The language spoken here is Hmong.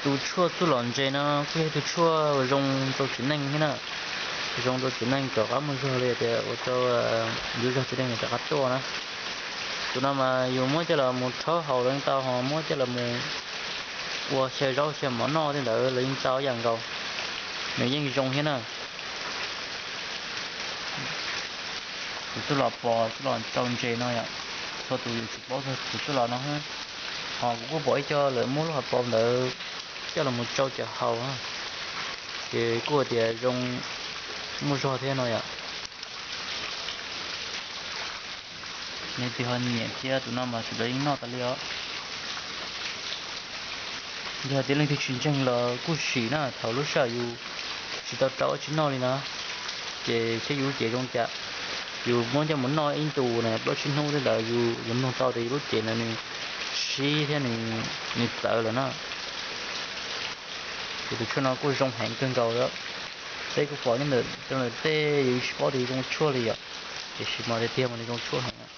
Tus tshuaj txuj lom ntses no kuj yog tus tshuaj zoo rau txiv neej thiab na, zoo rau txiv neej rov qab muaj zog li tias ua rau yuav zog txiv neej rov qab tuaj na. Tus no mas yus muab coj los mus rhaub haus los yeej tau, ho muab coj los mus ua xyaw zaub xyaw mov noj tej ntawd los yeej tau ib yam nkaus, nws yeej zoo thiab na. Tus txuj lom pos txuj lom tsau ntses no yom, txhua tus yus tsis paub txog tus txuj lom no, ho kuv kuj pom ib co lawv muab lub hauv paus ntawd coj los mus tsau cov haus, ces kuj tias zoo muaj zog thiab no yom. Leej twg ho nyiam thiab tus no mas sawv daws yeej noj tas li os. Yog tias leej twg tsis ntseeg los kuj sim na, thaum lub sij hawm yus tsis tau rau ua tsis noj li no, ces thiab yus lub cev zoo cas, yus muab coj mus noj ib ntus na plaub tsib hnub tej ntawd yus yuav mloog tau tias yus lub cev ntawd nws sib thiab nws txawv lawm na. Ces tus tshuaj no kuj zoo heev kawg nkaus, peb kuj pom nyob ntawm tej yus tsis paub tias zoo tshuaj li yom, tiam sis mas tiag tiag mas nws zoo tshuaj heev.